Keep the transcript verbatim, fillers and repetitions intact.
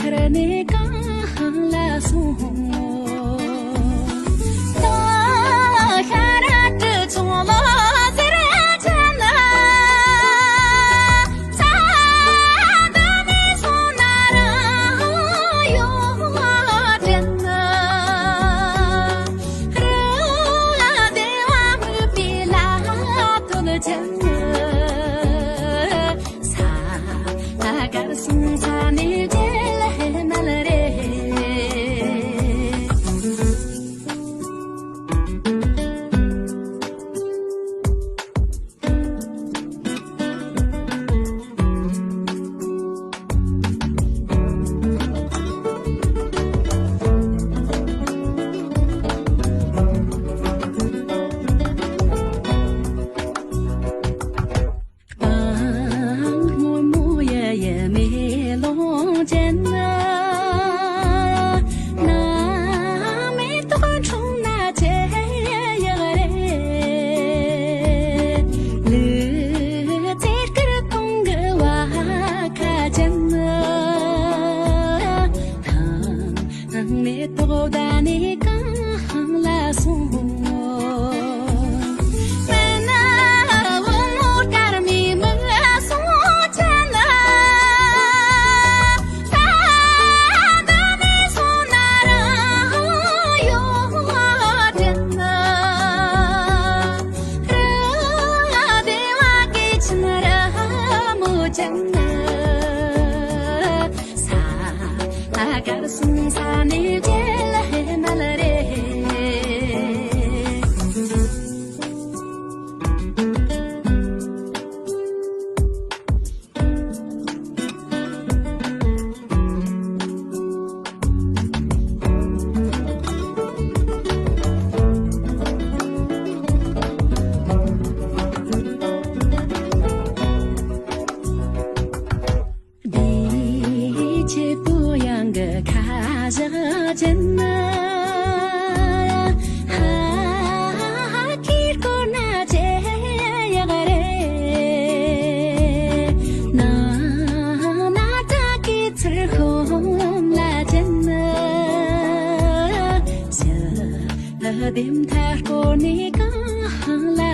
ཁར་ནས་གང་ལ་སོང་། ད་ཤ་ར་དྲི་ཚོང་ལོ་ཟེར་ཅན་ན། ས་འདི་ནས་སོང་ན་རང་ཡོད་དྲན་ན། རི་ལ་བདེ་བ་མི་པའི་ལ་ཐོལ་ཅན་ན། ས་གར་སོང་ས་ནས་རྒྱལ་ལ་ཧེ་མ་ལ་རེད། སྔོན་མོ་ཡ་ཡ་མེ་ལོང་ཅན་ན། ན་མེ་ཏོག་འཁྲུངས་ན་ཆེ་ཡག་རེད། ལུས་རྩེ་དཀར་གདོང་གི་བ་ཁ་ཅན་ན། ནས་དོག་ད་ནས་གང་ལ་སོང་། མེད་ན་བུ་མོ་དཀར་མོའི་མིག་སོང་ཅན་ན། ད་ད་ནས་སོང་ན་རང་ཡོད་དྲན་ན། རི་བདེ་བ་སྐྱེས་ཆེན་རི་མོ་ཅན་ན། ས་གར་སོང་ས་ནས་རྒྱལ་ལ་ཧེ་མ་ལ་རེད། འདི་ཆེ་པོ་ཡང་གི་ཁ་བཞག་ཅན་ན། ཧ་ཧ་ཧ་ཁྱིར་ཀོ་ན་ཅེ་ཡག་རེད། ན་ན་ད་ཀི་ཚུར་ཁོམ་ལ་ཅན་ན། ཞི་ལྡེམ་ཐར་ཀོ་ནི་གང་ལ།